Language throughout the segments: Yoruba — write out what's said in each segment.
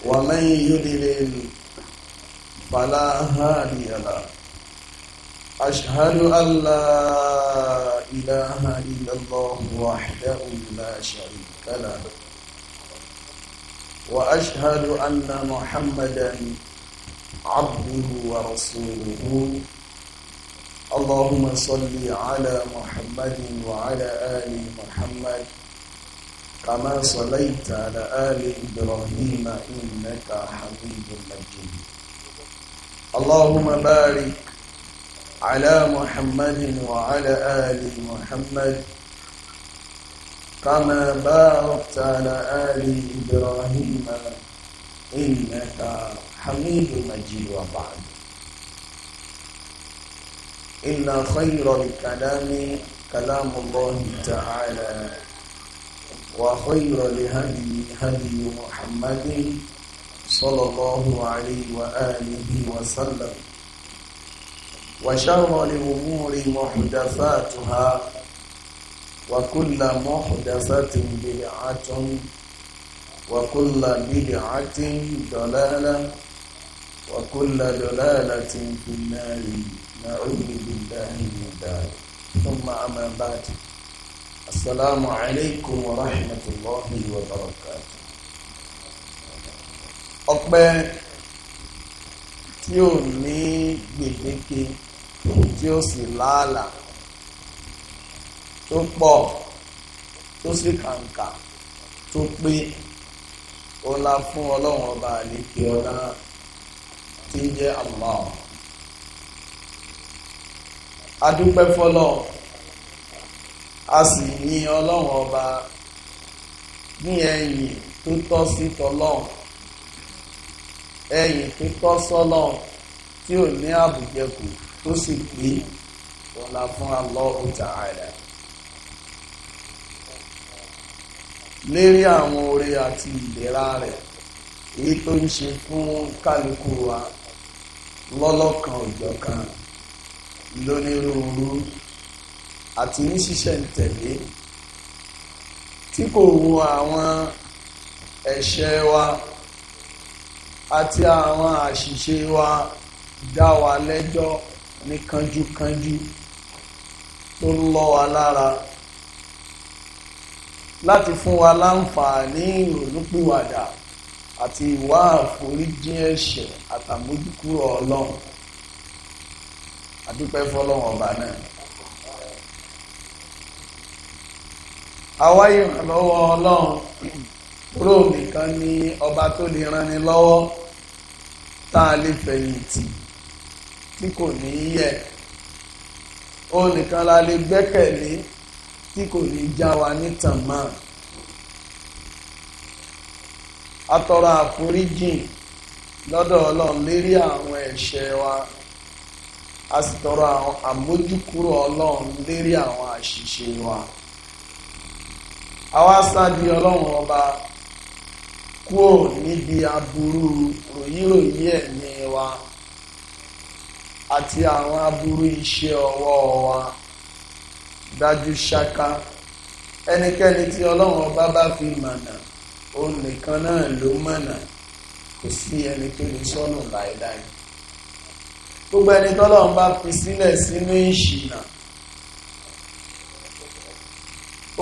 ومن يضلل فلا هادي له. أشهد أن لا إله إلا الله وحده لا شريك له، وأشهد أن محمدا عبده ورسوله. اللهم صل على محمد وعلى آل محمد كما صليت على آل إبراهيم إنك حميد مجيد. اللهم بارك على محمد وعلى آل محمد كما باركت على آل إبراهيم إنك حميد مجيد. وبعد، إن خير الكلام كلام الله تعالى، وخير الهدي هدي محمد صلى الله عليه وآله وسلم، وشر الأمور محدثاتها، وكل محدثة بدعة، وكل بدعة ضلالة، وكل ضلالة في النار، نعوذ بالله من ذلك. ثم أما بعد، السلام عليكم ورحمة الله وبركاته. Ọpẹ́ tí ò ní gbèdéke, tí ó sì láàlà, tó pọ̀, tó sì kàǹkà, tó pé, ọlá fún Ọlọ́run ọba àlékè ọlá tí ń jẹ́ Allah. Adúpẹ́ fọ́lọ́run, a sì yìn Ọlọ́run ọba ní ẹ̀yìn tó tọ́ sí tọlọ́run, ẹ̀yìn tó tọ́ sọ́lọ́run tí ò ní àbùjẹkù tó sì pé ọlá fún Allahu Ta'ala. Lérí àwọn oore àti ìlera rẹ̀ èyí tó ń ṣe fún kálukú wa lọ́lọ́kan òjọ̀kan lónírúurú àti ní ṣíṣẹ̀ ń tẹ̀lé, tí kò wo àwọn ẹ̀ṣẹ̀ wa àti àwọn àṣìṣe wa dá wa lẹ́jọ́ ní kánjúkánjú, tó ń lọ́ wa lára láti fún wa láǹfààní ìrònúpìwàdà àti ìwà àforíjì ẹ̀ṣẹ̀ àtàmójúkúrò Ọlọ́run. Àdúpẹ́ fọ́lọ́run ọba náà. Àwa ìrànlọ́wọ́ Ọlọ́run rò nìkan ní ọba tó lè ranni lọ́wọ́, tá a lè fẹ̀yìntì tí kò ní yẹ̀. Ó nìkan la lè gbẹ́kẹ̀lé tí kò ní já wa nítàn mọ́. A tọrọ àforíjìn lọ́dọ̀ Ọlọ́run lérí àwọn ẹ̀ṣẹ̀ wa, a sì tọrọ àwọn àmójúkúrò Ọlọ́run lérí àwọn àṣìṣe wa. Àwa sádi Ọlọ́run ọba kúrò níbi aburú ròyìnròyìn ẹ̀mí wa àti àwọn aburú iṣẹ́ ọwọ́ wa. Dájú ṣáká, ẹnikẹ́ni tí Ọlọ́run ọba bá fi mọ̀nà, òun nìkan náà ló mọ̀nà, kò sí ẹni tó lè sọnù láéláé. Gbogbo ẹni tọ́lọ́run bá fi sílẹ̀ sínú ìṣìnà,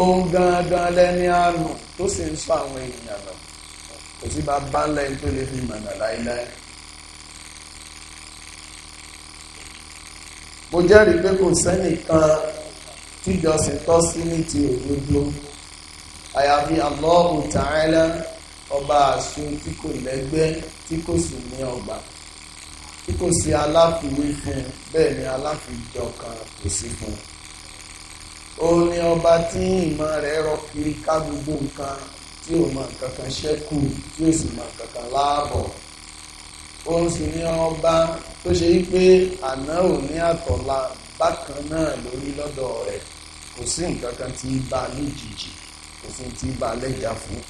òun gangan lẹ́ni àánú tó sì ń sọ àwọn ènìyàn lọ, kò sí bàbá ńlá ẹni tó lè fi mọ̀nà láéláé. Mo jẹ́rìí pé kò sẹ́nìkan tíjọsìn tọ́ sí ní ti òdodo àyàfi Allahu Ta'ala, ọba àṣọ tí kò lẹ́gbẹ́, tí kò sì ní ọgbà, tí kò sí aláfiwé fún, bẹ́ẹ̀ ni aláfijọ kan kò sí fún. Òun ni ọba tí ìmọ̀ rẹ̀ rọ kiri ká gbogbo nǹkan, tí ò mọ nǹkan kan ṣẹ́kù, tí ò sì mọ nǹkan kan láàbọ̀. Òun sì ni ọba tó ṣe wípé àná òní àtọ̀la bákan náà lórí lọ́dọ̀ rẹ̀, kò sí nǹkan kan tí í bá lójijì, kò sí tí í bá lẹ́jà fún.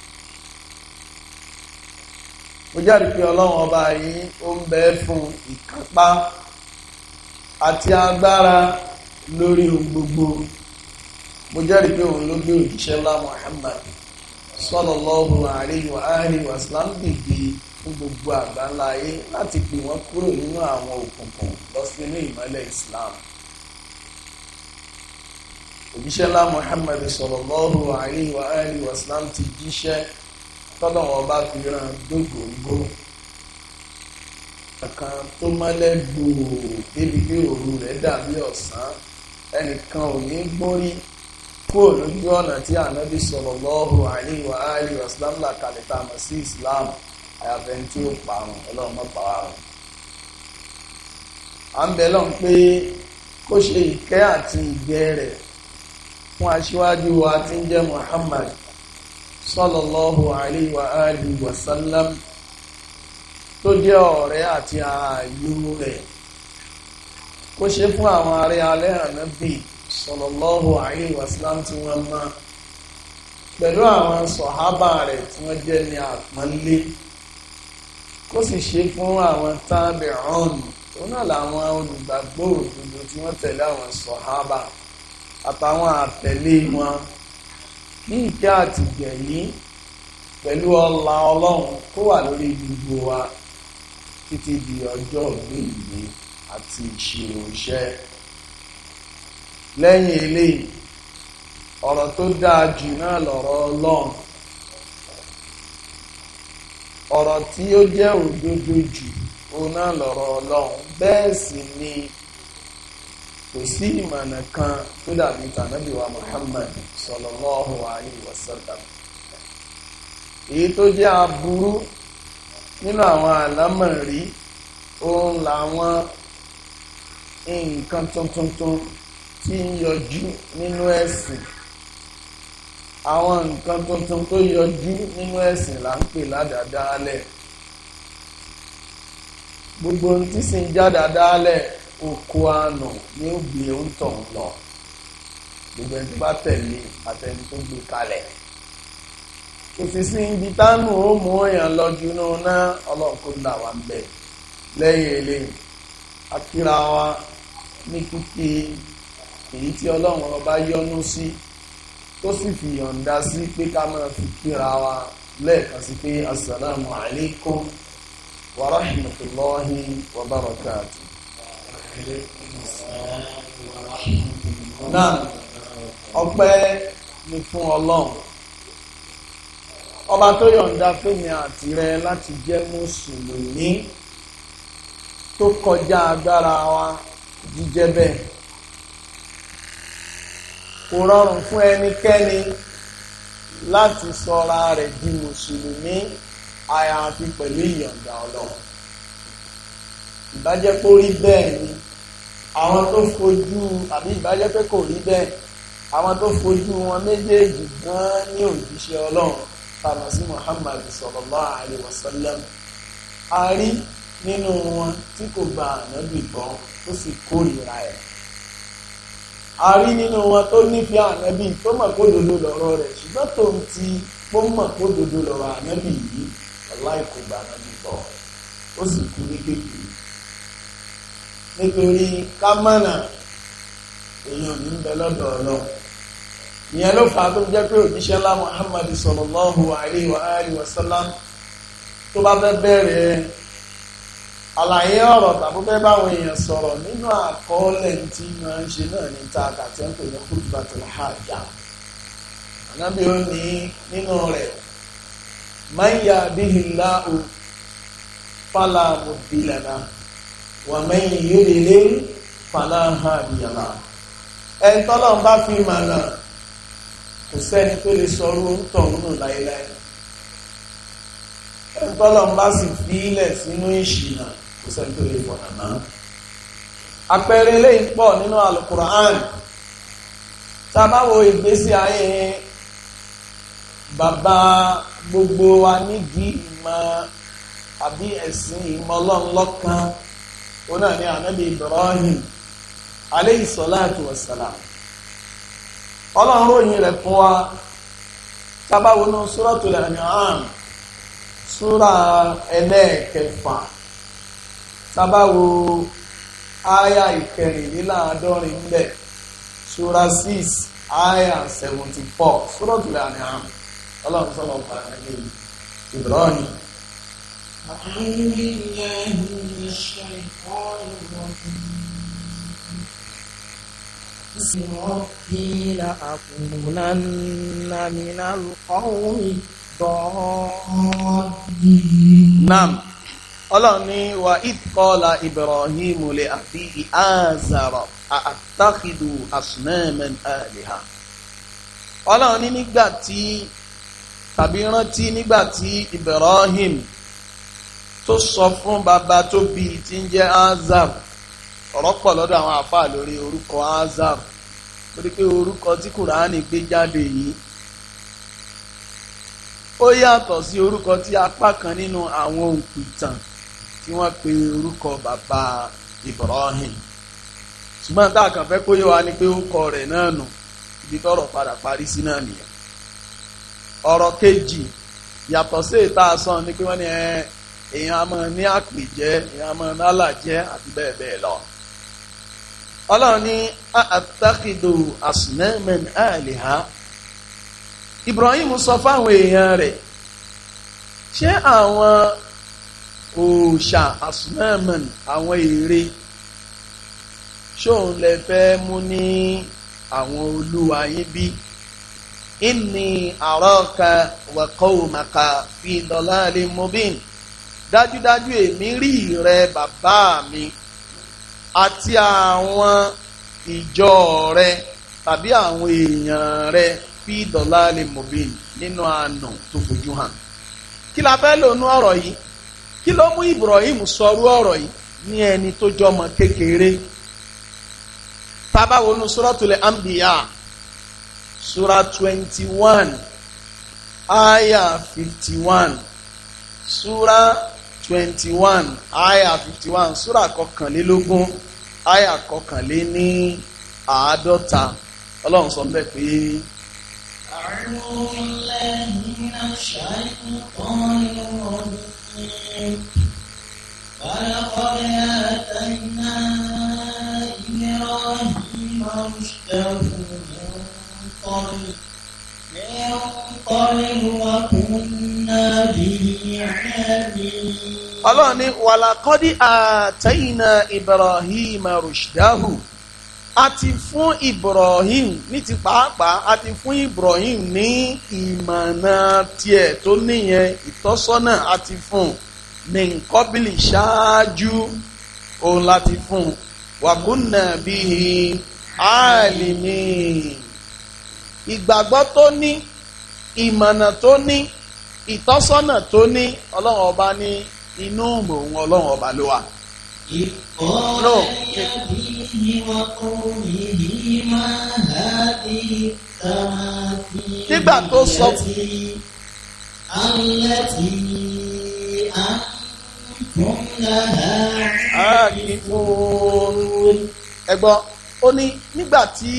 Mo jáde pé Ọlọ́run ọba yìí ó ń bẹ fún ìkápá àti agbára lórí ohun gbogbo. Mo jẹ́rìí pé òun ló gbé òjíṣẹ́ ńlá Muhammad Sallallahu alayhi wa alihi wa sallam dìde fún gbogbo àgbáńlá ayé láti pè wọ́n kúrò nínú àwọn òkùnkùn lọ sínú ìmọ́lẹ̀ Islam. Òjíṣẹ́ ńlá Muhammad sallallahu alayhi wa alihi wa sallam ti jíṣẹ́ tọ́lọ́wọ́ bá fi rán dógóńgó kan tó mọ́lẹ̀ gbòò débi pé òru rẹ̀ dàbí ọ̀sán. Ẹnìkan ò ní gbórí kúrò lójú ọ̀nà tí ànábì sallallahu alayhi wa alihi wa sallam là kalẹ̀ tá a mọ̀ sí Islam, àyàfẹ́ tí ó parun. Ọlọ́run mọ́ parun. À ń bẹ lọ́n pé kó ṣe ìkẹ́ àti ìgẹ́ rẹ̀ fún aṣíwájú wa tí ń jẹ́ Muhammad sallallahu alayhi wa alihi wa sallam, tó jẹ́ ọ̀rẹ́ àti ààyò rẹ̀, kó ṣe fún àwọn ará alẹ́ ànábì sallallahu alayhi wa sallam tí wọ́n mọ́, pẹ̀lú àwọn sọ̀hábà rẹ̀ tí wọ́n jẹ́ ní àpọ́nlé, kó sì ṣe fún àwọn tábìrún, òun náà làwọn olùgbàgbọ́ òdodo tí wọ́n tẹ̀lé àwọn sọ̀hábà àtàwọn àtẹ̀lé wọn, ní ìkẹ́ àti gbẹ̀yìn pẹ̀lú ọlá Ọlọ́run kó wà lórí gbogbo wa títí di ọjọ́ ìgbéyìí àti ìṣirò iṣẹ́. Lẹ́yìn eléyìí, ọ̀rọ̀ tó dáa jù náà lọ̀rọ̀ Ọlọ́run, ọ̀rọ̀ tí ó jẹ́ òdodo jù òun náà lọ̀rọ̀ Ọlọ́run. Bẹ́ẹ̀ sì ni kò sí ìmọ̀nà kan tó dàbí tànábì wa Muhammad sallallahu alayhi wa sallam. Èyí tó jẹ́ aburú nínú àwọn àlámọ̀rí òun làwọn nǹkan tuntun tí ń yọjú nínú ẹ̀sìn. Àwọn nǹkan tuntun tó yọjú nínú ẹ̀sìn là ń pè ládàádáálẹ̀. Gbogbo ohun tí sì ń jádàádáálẹ̀, oko àánú ni ó gbé oúntọ̀ ń lọ. Gbogbo ẹni tó bá tẹ̀lé àtẹni tó gbé kalẹ̀, kò sì sí ibi tánù ó mú èèyàn lọ jù náà ná. Ọlọ́run kó là wá ń bẹ̀. Lẹ́yìn eléyìí, akíra wa ní kíkí èyí tí Ọlọ́run ọba yọ́nú sí tó sì fi yọ̀ǹda sí pé ká máa fi kíra wa lẹ́ẹ̀kan sí pé assalamu alaikum wa rahmatullahi wa barakatuh. Náà, ọpẹ́ ni fún Ọlọ́run ọba tó yọ̀ǹda fẹ́mi àti rẹ láti jẹ́ mùsùlùmí tó kọjá agbára wa jíjẹ́ bẹ́ẹ̀. Kò rọrùn fún ẹnikẹ́ni láti sọra rẹ̀ di mùsùlùmí àyàfi pẹ̀lú ìyọ̀ǹda Ọlọ́run. Ìbájẹ́ pé ó rí bẹ́ẹ̀ ni àwọn tó fojú, àbí ìbájẹ́ pé kò rí bẹ́ẹ̀, àwọn tó fojú wọn méjèèjì gan ní òjíṣẹ́ Ọlọ́run tàbí sí Muhammad sallallahu alaihi wasallam, a rí nínú wọn tí kò gba ànábì gbọ́ tó sì kórìíra ẹ̀. A rí nínú wọn tó nífẹ̀ẹ́ ànábì tó mọ̀ kó dodo lọ̀rọ̀ rẹ̀, ṣùgbọ́n tó ń ti pó mọ̀ kó dodo lọ̀rọ̀ ànábì yìí, aláì kò gba ànábì gbọ́, ó sì kú ní kékeré. Nítorí kámánà èèyàn ní bẹ lọ́dọ̀ Ọlọ́run. Ìyẹn ló fà á tó jẹ́ pé òjíṣẹ́ ńlá Muhammad sallallahu alaihi wa alihi wa sallam tó bá fẹ́ bẹ̀rẹ̀ àlàyé ọ̀rọ̀ tàbí fẹ́ báwọn èèyàn sọ̀rọ̀, nínú àkọọ́lẹ̀ tí máa ń ṣe náà ní ta àti ń pè ní khutbatul haja. Ànábì ó ní nínú rẹ̀, man yahdihillahu fala mudilla lahu wa man yudlil fala hadiya lahu. Ẹni tọ́lọ́run bá fi mọ̀nà, kò sẹ́ni tó lè sọrú ń tọ̀ nù láéláé. Ẹni tọ́lọ́run bá sì fi ilẹ̀ sínú ìṣìnà, kò sẹ́ni tó lè fọ̀nà náà. Àpẹẹrẹ eléyìí pọ̀ nínú Al-Qur'an. Tá a bá wo ìgbésí ayé bàbá gbogbo wa nídìí ìmọ̀ àbí ẹ̀sìn ìmọ̀ Ọlọ́run lọ́kan, ó náà ní Ànábì Ibrahim alayhi salatu wassalam. Ọlọ́run ròyìn rẹ̀ fún wa. Tá a bá wo ní Suratul An'am, súra ẹlẹ́ẹ̀kẹfà, tá a bá wo áyà 74 ńbẹ̀, súra 6 áyà 74, Suratul An'am. Ọlọ́run sọ̀rọ̀ pa ẹni Ibrahim. أعوذ بالله من الشيطان الرجيم بسم ربي لأكونن من القوم الضالين. Nam Ọlọ́run ní wa idh qala Ibrahimu li abihi Azara a'attakhidhu asnaman aliha. Ọlọ́run ní nígbà tí tàbí rántí nígbà tí Ibrahim tó sọ fún bàbá tó bí tí ń jẹ́ Azar. Ọ̀rọ̀ pọ̀ lọ́dọ̀ àwọn àfáà lórí orúkọ Azar, torí pé orúkọ tí Kùránì gbé jáde yìí ó yàtọ̀ sí orúkọ tí apá kan nínú àwọn òǹpìtàn tí wọ́n pe orúkọ bàbá Ibrahim. Ṣùgbọ́n tá a kàn fẹ́ kó yé wa ni pé orúkọ rẹ̀ náà nù, ibi tọ́rọ̀ padà parí sí náà nìyẹn. Ọ̀rọ̀ kejì yàtọ̀ sí ìta sàn ni pé wọ́n ní èèyàn a máa ní àpèjẹ́, èèyàn a máa ní àlàjẹ́ àti bẹ́ẹ̀ bẹ́ẹ̀ lọ. Ọlọ́run ní àtàkìdò asnaman aliha. Ibrahim sọ fáwọn èèyàn rẹ̀, ṣé àwọn òòṣà asnaman, àwọn ère, ṣóun lẹ fẹ́ mú ní àwọn olúwa yín bí? Inni araka wa qawmaka fi dalalin mubin. Dájúdájú èmi rí rẹ bàbá mi àti àwọn ìjọ rẹ tàbí àwọn èèyàn rẹ fi dalalin mubin, nínú àánú tó fojú hàn. Kí la fẹ́ lò nú ọ̀rọ̀ yìí? Kí ló mú Ibrahim sọrú ọ̀rọ̀ yìí ní ẹni tó jọmọ kékeré? Tá bá wo nú Suratul Anbiya, Sura 21, Aya 51, Sura 21, Aya 51, Sura 21, Aya 51. Ọlọ́run sọ bẹ́ẹ̀ pé. أعوذ بالله من الشيطان الرجيم. ولقد آتينا إبراهيم رشده من قبل وكنا به عالمين. Ọlọ́run ní wàlàkọ́dí àtẹ́yìnà Ibrahim rushdahu. A ti fún Ibrahim ní ti pàápàá, a ti fún Ibrahim ní ìmọ̀nà tiẹ̀ tó níyẹn, ìtọ́sọ́nà a ti fún ní nkọ́bìlì ṣáájú òun láti fún wàkúnà bíi àlìmí. Ìgbàgbọ́ tó ní, ìmọ̀nà tó ní, ìtọ́sọ́nà tó ní, Ọlọ́run ọba ní inú òun Ọlọ́run ọba ló wà. No. Nígbà tó sọ ẹgbọ́n, ó ní nígbà tí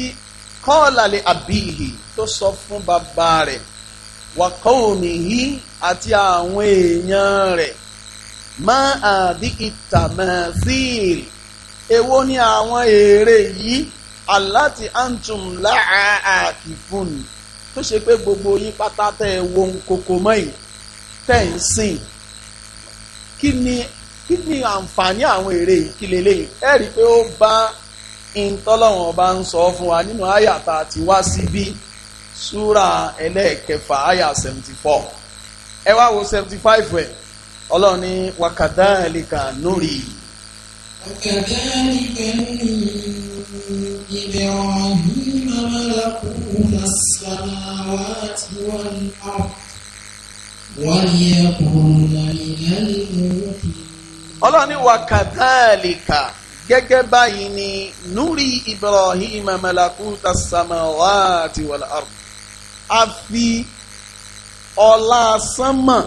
kọ́ọ̀lá lè àbíhì tó sọ fún bàbá rẹ̀ wa qawmihi àti àwọn èèyàn rẹ̀, má àbí ìtàmẹ́sìl, èwo ni àwọn ère yìí aláti antum láàkìfún, tó ṣe pé gbogbo yín pátá tẹ́ ẹ wo nkoko mọ́ yìí tẹ́ ń sìn. Kí ni àǹfààní àwọn ère yìí, kí leléyìí? Ẹ rí i pé ó bá ìntọ́lọ́wọ̀n ọba ń sọ fún wa nínú àyà tá a ti wá síbí, súrà ẹlẹ́ẹ̀kẹfà àyà 74. Ẹ wá wo 75 ẹ̀. Ọlọ́run ní wakadhalika nuri. Wakadhalika nuri Ibrahima malakuta as-samawati wal-ard waliyakuna minal muqinin. Ọlọ́run ní wakadhalika, gẹ́gẹ́ báyìí ni nuri Ibrahima malakuta as-samawati wal-ard. A fi ọlá sánmà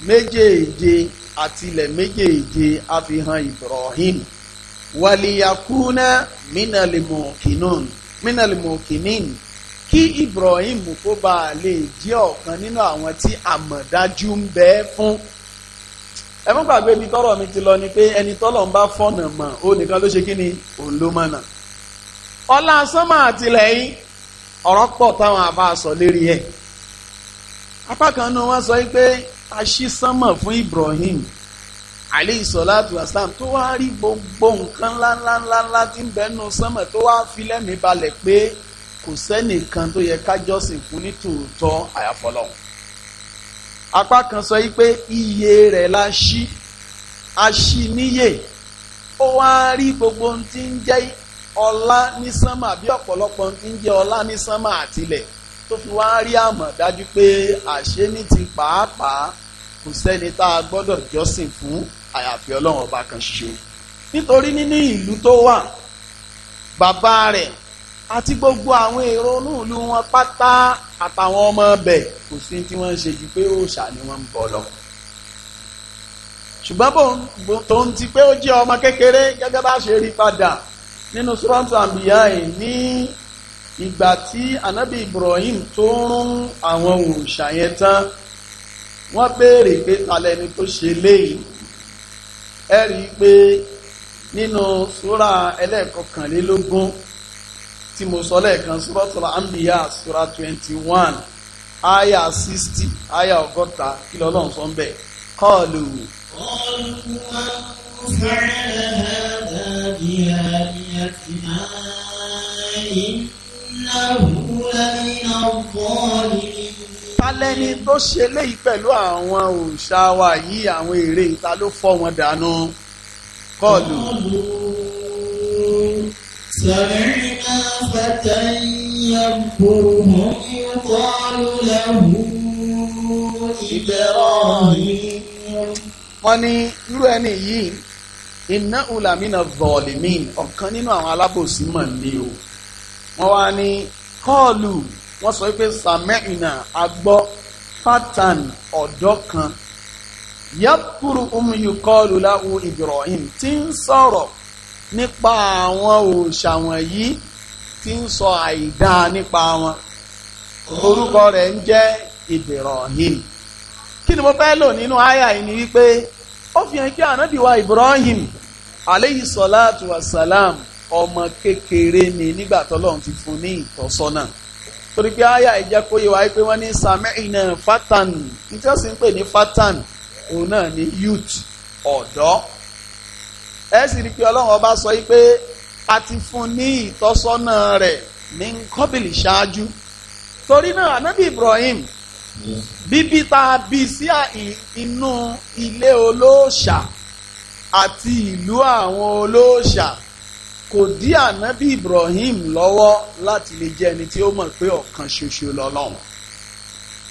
méjèèje àti ilẹ̀ méjèèje a fi hàn Ibrahim, wàlíyàkúnà mínàlìmọ̀kìnín, kí Ibrahim kó bá a lè jẹ́ ọ̀kan nínú àwọn tí àmọ̀dájú ń bẹ fún. Ẹ mọ́ gbàgbé ibi tọ́rọ̀ mi ti lọ ni pé ẹni tọ́lọ̀ ń bá fọ̀nà mọ̀ ó nìkan ló ṣe kí ni òun ló mọ̀nà. Ọlá sánmà àtìlẹ́yìn ọ̀rọ̀ pọ̀ táwọn àbá sọ lérí ẹ̀. Apá kan nínú wọn sọ pé a ṣí sánmọ̀ fún Ibrahim alayhi salatu wasalam, tó wá rí gbogbo nǹkan ńláńláńlá tí ń bẹnu sánmọ̀, tó wá fi lẹ́mìí balẹ̀ pé kò sẹ́nìkan tó yẹ ká jọ́sìn fún ní tòótọ́ àyàfọ́lọ́hun. Apá kan sọ pé iye rẹ̀ la ṣí, a ṣí níyè, ó wá rí gbogbo ohun tí ń jẹ́ ọlá ní sánmà, bí ọ̀pọ̀lọpọ̀ ohun tí ń jẹ́ ọlá ní sánmà àtilẹ̀, tó fi wá rí àmọ̀ dájú pé àṣé ní ti pàápàá kò sẹ́ni tá a gbọ́dọ̀ jọ́sìn fún àyàfi Ọlọ́run ọba kan ṣoṣo. Nítorí nínú ìlú tó wà, bàbá rẹ̀ àti gbogbo àwọn èrò inú ìlú wọn pátá àtàwọn ọmọ ọbẹ̀, kò sí tí wọ́n ń ṣe ju pé òòṣà ni wọ́n ń bọ lọ. Ṣùgbọ́n tó ń ti pé ó jẹ́ ọmọ kékeré, gẹ́gẹ́ bá ṣe rí padà nínú Suratu Anbiya ní ìgbà tí Ànábì Ibrahim tó rún àwọn òòṣà yẹn tán, wọ́n béèrè pé talẹ́ni tó ṣe léyìí. Ẹ rí i pé nínú súra ẹlẹ́ẹ̀kọkànlélógún tí mo sọ lẹ́ẹ̀kan, Suratul Anbiya súra 21 aya 60 aya 60, kí lọ́lọ́run sọ ń bẹ̀? Qalu. قالوا من فعل هذا بآلهتنا إنه لمن الظالمين. Talẹ́ni tó ṣe léyìí pẹ̀lú àwọn òòṣà wa yìí, àwọn ère, ìta ló fọ́ wọn dànù? Qalu. سمعنا فتى يذكرهم يقال له إبراهيم. Wọ́n ní irú ẹni yìí, innahu lamina zalimin, ọ̀kan nínú àwọn alábòsí mọ̀ ní o. Wọ́n wá ní qalu, wọ́n sọ pé sami'na, agbọ́, fatan, ọ̀dọ́ kan, yadhkuruhum yuqalu lahu Ibrahim, tí ń sọ̀rọ̀ nípa àwọn òòṣà wọ̀nyí, tí ń sọ àìdá nípa wọn, orúkọ rẹ̀ ń jẹ́ Ibrahim. Kí ni mo fẹ́ lò nínú àyà yìí ni wípé ó fi hàn kí ànábì wa Ibrahim aleyhi salatu wasalam, ọmọ kékeré ni nígbà tọ́lọ́run ti fún ní ìtọ́sọ́nà, torí pé àyà yìí jẹ́ kó yé wa pé wọ́n ní sami'na fatan, ní tí wọ́n sì ń pè ní fatan, òun náà ní youth, ọ̀dọ́. Ẹ sì rí i pé Ọlọ́run ọba sọ yìí pé a ti fún ní ìtọ́sọ́nà rẹ̀ ní kọ́bìlì ṣáájú. Torí náà ànábì Ibrahim, bíbí tá a bí sí inú ilé olóòṣà àti ìlú àwọn olóòṣà kò dí ànábì Ibrahim lọ́wọ́ láti lè jẹ́ ẹni tí ó mọ̀ pé ọ̀kan ṣoṣo lọ́lọ́run.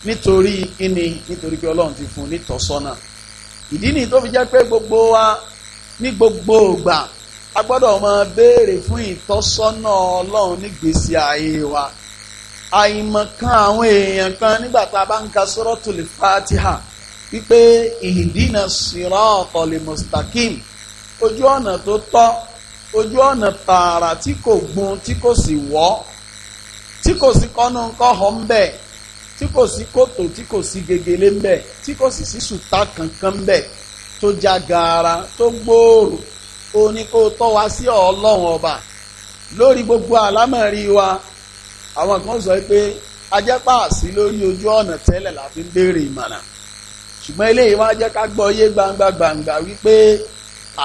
Nítorí kíni? Nítorí pé Ọlọ́run ti fún un nítọ́sọ́nà. Ìdí nìyí tó fi jẹ́ pé gbogbo wa ní gbogbo ìgbà a gbọ́dọ̀ máa béèrè fún ìtọ́sọ́nà Ọlọ́run nígbésí ayé wa. Àìmọ̀kan àwọn èèyàn kan nígbà tá a bá ń ka Suratul Fatiha wípé ihdina siratal mustaqim, ojú ọ̀nà tó tọ́, ojú ọ̀nà tààrà tí kò gbun, tí kò sì wọ́, tí kò sí kọ́nú kọ́họ́ ń bẹ̀, tí kò sí kòtò, tí kò sí gegele ń bẹ̀, tí kò sì sí sùtá kankan ń bẹ̀, tó já gaara, tó gbòòrò, ó ní kó tọ́ wa sí Ọlọ́run ọba lórí gbogbo àlámọ̀rí wa. Àwọn kan sọ pé ajẹ́pà sí lórí ojú ọ̀nà tẹ́lẹ̀ la fi ń béèrè ìmọ̀ràn, ṣùgbọ́n eléyìí wá jẹ́ ká gbọ́ yé gbangba gbangba wípé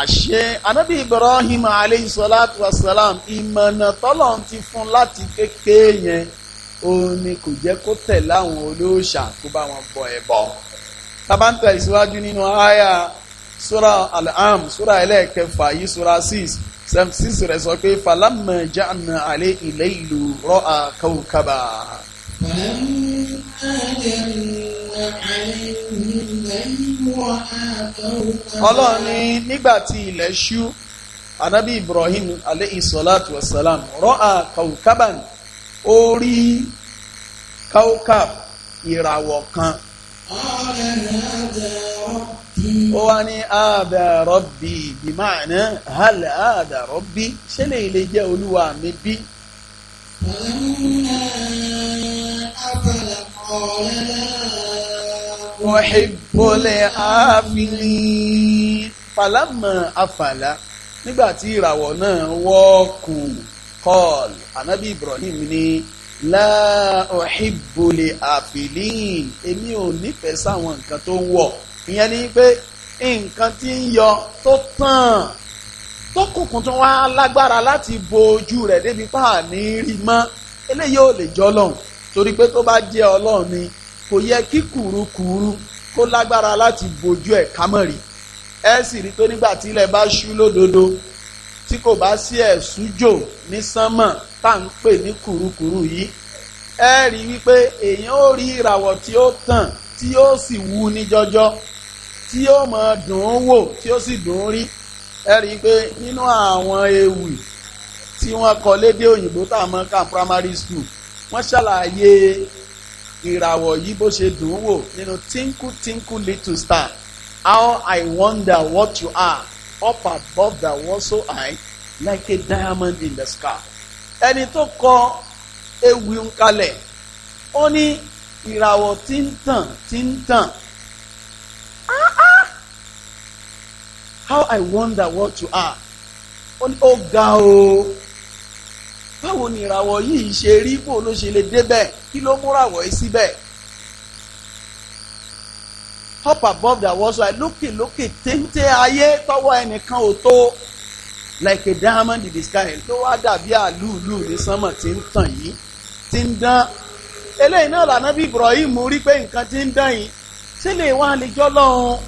àṣẹ anábì Ibrahim aleyhi salatu wasalam, ìmọ̀nà tọ́lọ̀ ti fún láti kékeré yẹn, òun ni kò jẹ́ kó tẹ̀lé àwọn olóòṣà kó bá wọn bọ ẹbọ. Tá bá ń tẹ̀síwájú nínú àyà sura Al-An'am, sura ẹlẹ́ẹ̀kẹfà yìí, sura 6 76 rẹ̀ sọ pé falamma janna alayhi laylu ra'a kawkaba. فلما جن عليه الليل رأى كوكبا. Ọlọ́run ní nígbà tí ilẹ̀ ṣú, anabi Ibrahim aleyhi salatu wasalam ra'a kawkaban, ó rí kawkab, ìràwọ̀ kan. قال هذا ربي. Ó wá ní hadha rabbi, bima'na hal hadha rabbi, ṣé lè jẹ́ olúwa mi bí? فلما أفل قال لا Uhibbul afilin. Falamma afala, nígbàtí ìràwọ̀ náà wọ́ọ̀kùn, qal, ànábì Ibrahim ní La uhibbu li afilin, èmi ò nífẹ̀ẹ́ sáwọn nǹkan tó ń wọ̀. Ìyẹn ni pé nǹkan tí ń yọ tó tàn tó kùnkùn tó wá lágbára láti bo ojú rẹ̀ débi pa ní rí mọ́, eléyìí ò lè jọ́ Ọlọ́run, torí pé tó bá jẹ́ Ọlọ́run ni kò yẹ kí kùrukùru kó lágbára láti bojú ẹ̀ kámọ́rì. Ẹ sì rí pé nígbà tí ilẹ̀ bá ṣú lódodo, tí kò bá sí ẹ̀sújò ní sánmọ̀ tá à ń pè ní kùrukùru yìí, ẹ rí wípé èèyàn ó rí ìràwọ̀ tí ó tàn tí ó sì wú ní jọjọ, tí ó mọ̀ dùn ún wò, tí ó sì dùn ún rí. Ẹ rí pé nínú àwọn ewì tí wọ́n kọ lédè òyìnbó tá a mọ̀ ká primary school, wọ́n ṣàlàyé ìràwọ̀ yìí bó ṣe dùn ún wò nínú Twinkle Twinkle Little Star, how I wonder what you are, up above the world so high, like a diamond in the sky. Ẹni tó kọ ewì ń kalẹ̀, ó ní ìràwọ̀ tí ń tàn tí ń tàn, how I wonder what you are. Ó ní ó ga o, báwo ni ìràwọ̀ yìí ṣe rí, bó ló ṣe lè débẹ̀, kí ló múràwọ̀ yìí síbẹ̀? Up above the world so high, lókè lókè téńté ayé tọwọ́ ẹnìkan ò tó, like a diamond in the sky, ló wá dàbí àlúùlù ní sánmọ̀ tí ń tàn yìí, tí ń dán. Eléyìí náà lànà bí Ibrahim rí pé nǹkan tí ń dán yìí ṣé lè wá lè jọ́ lọ́hùn,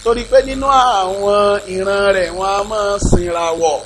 torí pé nínú àwọn ìran rẹ̀ wọ́n á máa sìnràwọ̀.